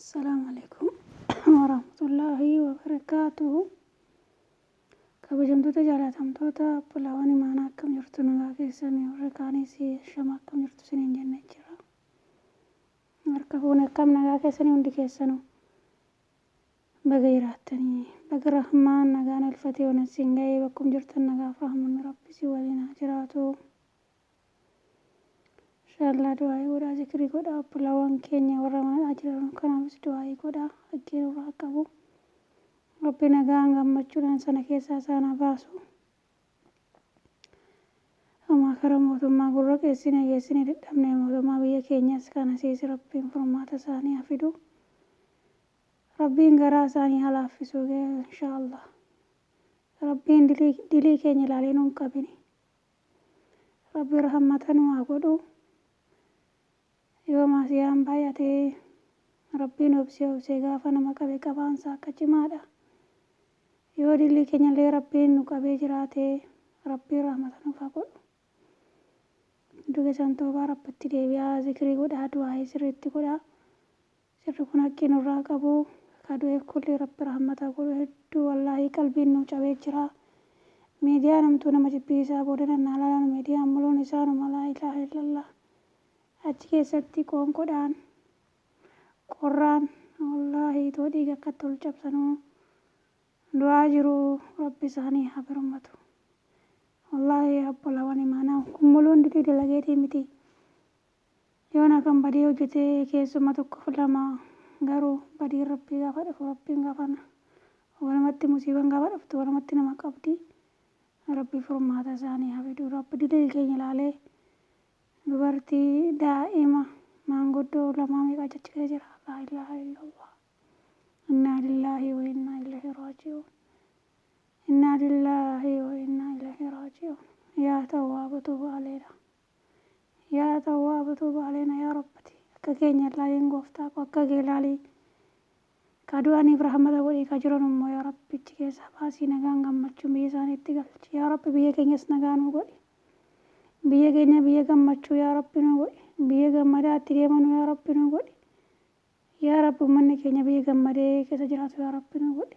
Assalaamu alaikum warahmatullaahi wabarakaatuhu. Kabajamtoota jaalatamtoota obbolaawwan imaanaa, akkam jirtu? Nagaa keessanii? Warri kaanis shama, akkam jirtu isiniin jennee jira. Harka fuune, akkam nagaa keessanii? Hundi keessanuu baga jiraattanii, baga Rahmaan nagaan olfatee onan siin ga'ee. Bakkum jirtan nagaaf rahmanni Rabbi si waliin haa jiraatu. Inshaallah du'aa'ii godhaa, zikrii godhaa. Obbolaawwan keenya warra manadhaa jiran kanaafis du'aa'ii godhaa, haqqii nurraa qabu. Rabbi nagaan gammachuudhaan sana keessaa isaan haa baasu. Homaa kara mootummaa gurra qeessine geessine dadhabne, mootummaa biyya keenyas kana siis Rabbiin furmaata isaanii haa fidu. Rabbiin garaa isaanii haa laaffisu inshaallah. Rabbiin dilii keenya ilaalee nuun qabini. Rabbi rahmata nu haa godhu. Yoo maasiyaan baay'ate, Rabbiin obsee obsee gaafa nama qabe qabaansa akka cimaadha. Yoo dilii keenyallee Rabbiin nu qabee jiraate, Rabbiin rahmata nuuf haa godhu. Hundi keessan toobaa Rabbitti deebi'aa, zikrii godhaa, du'aa'ii sirriitti godhaa. Sirri kun haqqii nurraa qabu. Ka du'eef kulli Rabbi rahmata godhu. Hedduu wallaahi qalbiin nu cabee jira. Miidiyaa namtuu nama jibbisiisaa, booda nannaa laalan miidiyaan muluun isaanuma. Laa ilaaha illallah. Achi keessatti qoonqodhaan qorraan wallaahi itoo dhiiga akkatti ol cabsanuu du'aa jiru. Rabbi isaanii haa birmatu. Wallaahi obbolaawwan imaanaa, kun muluun dilii dalageetii miti. Yoona kan badii hojjetee keessuma tokkoof lama, garuu badiin Rabbii gaafa dhufu, Rabbiin gaafa walumatti, musiiban gaafa dhuftu walumatti nama qabdi. Rabbi furmaata isaanii haa fidu. Rabbi dilii keenya ilaalee. Dubartii, daa'ima, maanguddoo, lamaa meeqa achi keessa jira. Laa ilaaha illallah. Innaa lillaahi wa innaa ilaihi raaji'uun. Innaa lillaahi wa innaa ilaihi raaji'uun. Yaa tawwaabu tuubu aleena. Yaa tawwaabu tuubu aleena. Yaa Rabbati, akka keenya ilaaliin, gooftaa koo, akka kee ilaalii. Ka du'aniif rahmata godhii, ka jiran immoo yaa Rabbi achi keessaa baasii nagaan gammachuun biyya isaaniitti galchi. Yaa Rabbi, biyya keenyas nagaa nuu godhi. Biyya keenya biyya gammachuu yaa Rabbi nuu godhi. Biyya gammadaa itti deemanu yaa Rabbi nuu godhi. Yaa Rabbi, uummanni keenya biyya gammadee keessa jiraatu yaa Rabbi nuu godhi.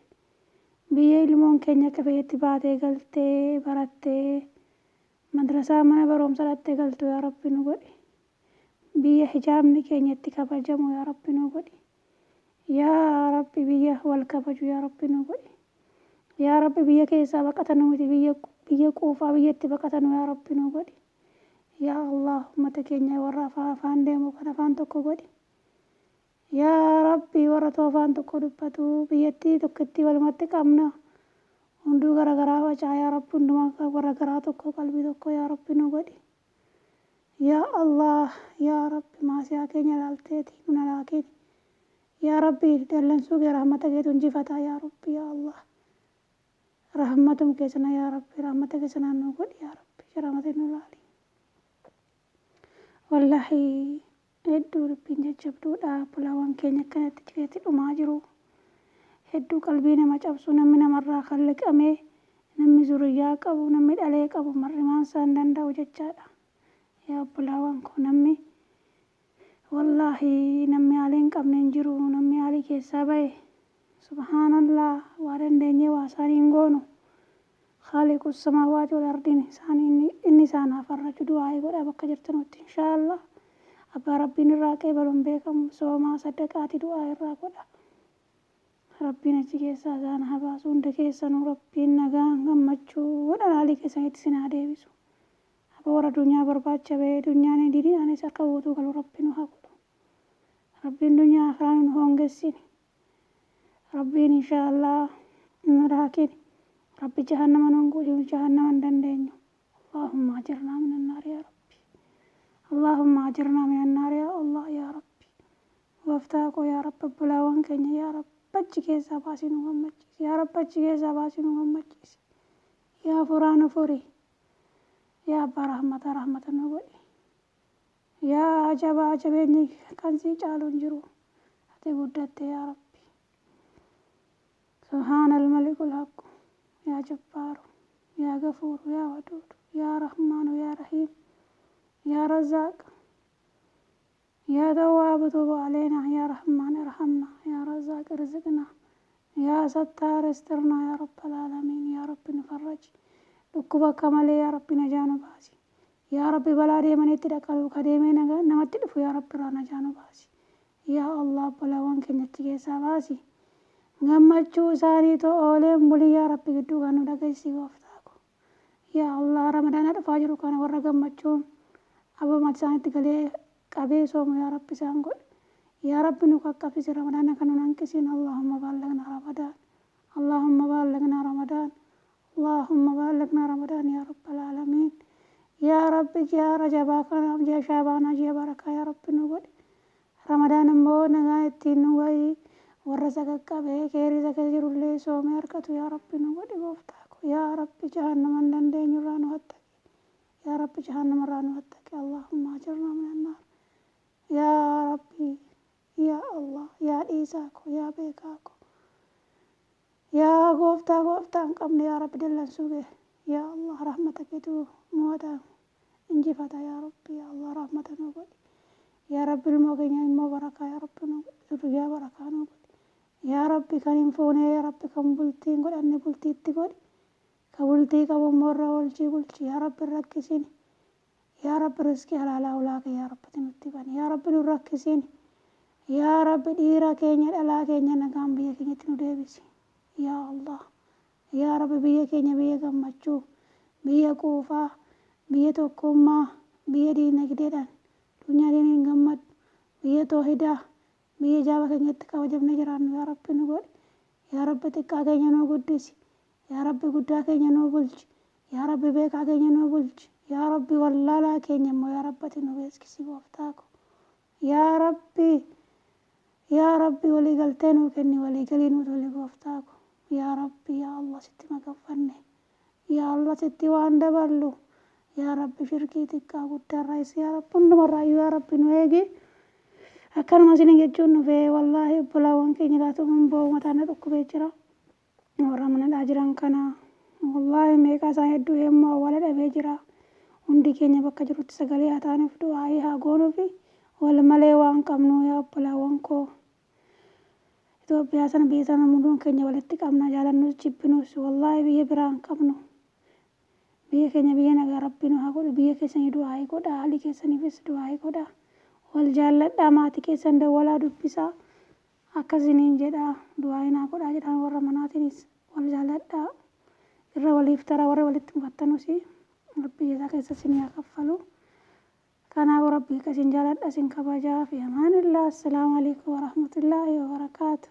Biyya ilmoon keenya akka fedhetti baatee galtee barattee madrasaa, mana barumsa dhattee galtu yaa Rabbi nu godhi. Biyya hijaabni keenya itti kabajamu yaa Rabbi nu godhi. Yaa Rabbi, biyya wal kabaju yaa Rabbi nu godhi. Yaa Rabbi, biyya keessaa baqatanu miti, biyya quufaa, biyya itti baqatanu yaa Rabbi nu godhi. Yaa Allah, ummata keenya warra afaan afaan deemu kan afaan tokko godhi. Yaa Rabbi, warra too afaan tokko dubbatu, biyyattii tokkittii walumatti qabna. Hunduu gara garaa facaa, yaa Rabbi, hundumaa warra garaa tokko, qalbii tokko yaa Rabbi nu godhi. Yaa Allah, yaa Rabbi, maasiyaa keenya ilaalteeti nun halaakin. Yaa Rabbi, dallansuu kee, rahmata keetu injifataa. Yaa Rabbi, yaa Allah. Rahmatum keessana yaa Rabbi, rahmata keessanaan nu godhi yaa Rabbi, rahmata nu laali. Wallaahi hedduu dubbiin jajjabduudha. Obbolaawwan keenya akkanatti keessatti dhumaa jiru. Hedduu qalbii nama cabsu, namni namarraa kalliqamee, namni zuriyyaa qabu, namni dhalee qabu mar'imaan isaa hin danda'u jechaadha. Yaa obbolaawwan koo, namni wallaahi namni haalii hin qabne hin jiru, namni haalii keessaa bahe, subhaanallah, waa dandeenyee waa isaanii hin goonu. Khaaliqu samaawaati wal ardiin isaanii inni isaan haa farraju. Du'aa'ii godhaa bakka jirtanutti inshaallah. Abbaa Rabbiin irraa qeebalu hin beekamu. Soomaa, saddaqaati du'aa irraa godha. Rabbiin achi keessaa isaan haa baasu. Hunda keessanuu Rabbiin nagaan gammachuudhaan haalii keessanitti isin haa deebisu. Abba warra dunyaa barbaacha bahee dunyaan diiniidhaanis harka guutuu galu Rabbi nu haa godhu. Rabbiin dunyaa akhiraa nu hoongessini. Rabbiin inshaallah nu raakini. Rabbi jahannama nun guutin, jahannama hin dandeenyu. Allahumma ajirnaa minan naar yaa Rabbi. Allahumma ajirnaa minan naar yaa Allah, yaa Rabbi. Gooftaa koo, yaa Rabbi, obbolaawwan keenya yaa Rabbi achi keessaa baasii nu gammachiisi. Yaa Rabbi, achi keessaa baasii nu gammachiisi. Yaa furaa nu furi. Yaa abbaa rahmata, rahmata nu godhi. Yaa jabaa, jabeenyi kan sii caalu hin jiru. Ati guddatte yaa Rabbi. Subhaana al-malikul haqqu. Yaa Jabbaaru. Yaa Gafuuru. Yaa Waduudu. Yaa Rahmaanu. Yaa Rahiim. Yaa Razaaq. Yaa Tawwaabu tub aleynaa, yaa Rahmaan irhamnaa, yaa Razzaaq irziqnaa, yaa Sattaar istirnaa, yaa Rabbal aalamiin, yaa Rabbi nu farraji. Dhukkuba akka malee yaa Rabbi najaa nu baasi. Yaa Rabbi balaa deemanii itti dhaqqabu ka deemee namatti dhufu yaa Rabbi irraa najaa nu baasi. Yaa Allah obbolaawwan keenya achi keessaa baasi. Gammachuu isaanii too ooleen bulii yaa Rabbi gidduu kan nu dhageessisi gooftaa ko. Yaa Allah Ramadaana dhufaa jiru kana warra gammachuun abba maatii isaaniitti galee qabee soomu yaa Rabbi isaan godhi. Yaa Rabbi nu qaqqabsiisi Ramadaana kana nun hanqisiin. Allahumma ballaghna Ramadaan. Allahumma ballaghna Ramadaan. Allahumma ballaghna Ramadaan yaa Rabbal aalamiin. Yaa Rabbi ji'a Rajabaa kanaaf ji'a Shaabaanaa ji'a barakaa yaa Rabbi nu godhi. Ramadaan immoo nagaan ittiin nu gahi, warra isa qaqqabee keerii isa keessa jirullee soomee argatu yaa Rabbi nu godhi gooftaa ko. Yaa Rabbi jahannama hin dandeenyu irraa nu hattaqi. Yaa Rabbi jahannama irraa nu hattaqi. Allahumma ajirnaa minan naar. Yaa Rabbi yaa Allah yaa dhiisaa ko yaa beekaa ko. Yaa gooftaa gooftaa hin qabne yaa Rabbi dallansuu kee. Yaa Allah rahmata keetu mo'ata injifata yaa Rabbi yaa Allah rahmata nuu godhi. Yaa Rabbi ilmoo keenya ilmoo barakaa yaa Rabbi nuu godhi. Zurriyaa barakaa nuu godhi. Yaa Rabbi kan hin fuune yaa Rabbi kan bultii hin godhanne bultii itti godhi. Ka bultii qabu immoo irra oolchii bulchi. Yaa Rabbi hin rakkisini. Yaa Rabbi riskii halaalaa hulaa kee yaa Rabbi ati nutti bani. Yaa Rabbi nun rakkisini. Yaa Rabbi dhiira keenya dhalaa keenya nagaan biyya keenyatti nu deebisi. Yaa Allah. Yaa Rabbi biyya keenya biyya gammachuu, biyya quufaa, biyya tokkummaa, biyya diinagdeedhaan dunyaa diiniin gammaddu, biyya toohidaa, biyya jaaba keenyatti kabajamnee jiraannu yaa Rabbi nu godhi. Yaa Rabbi xiqqaa keenya nuu guddisi. Yaa Rabbi guddaa keenya nuu bulchi. Yaa Rabbi beekaa keenya nuu bulchi. Yaa Rabbi wallaalaa keenya immoo yaa Rabbi ati nu beeskisi gooftaa ko. Yaa Rabbi Yaa Rabbi walii galtee nuu kenni walii galii nuu toli gooftaa ko. Yaa Rabbi yaa Allah sitti maganfanne. Yaa Allah sitti waan daballu. Yaa Rabbi shirkii xiqqaa guddaarraayis yaa Rabbi hundumarraayyuu yaa Rabbi nu eegi. Akkanuma isiniin jechuun dhufee wallaahi obbolaawwan keenya laatuun boo'u mataan na dhukkubee jira. Warra manadhaa jiran kana wallaahi meeqaa isaan hedduu immoo awwaala dhabee jira. Hundi keenya bakka jirutti sagalee haa taanuuf du'aa'ii haa goonuufi wal malee waan qabnu yaa obbolaawwan koo. Itoophiyaa sana biyya sana hunduun keenya walitti qabna jaalannus jibbinus wallaahi biyya biraa hin qabnu. Biyya keenya biyya nagaa rabbi nu haa godhu. Biyya keessanii du'aa'ii godhaa. Haalli keessaniifis du'aa'ii godhaa. Wal jaalladhaa maatii keessan dawwalaa dubbisaa. Akkas isiniin jedha du'aa'ii naa godhaa jedhaan warra manaatiinis wal jaalladhaa. Irra waliif taraa warra walitti mufattanusi rabbi jazaa keessa isinii haa kaffalu. Kanaafuu rabbi isin jaaladha isin kabajaa fi amaanillah. Assalaamu alaikum warahmatullaahi wabarakaatu.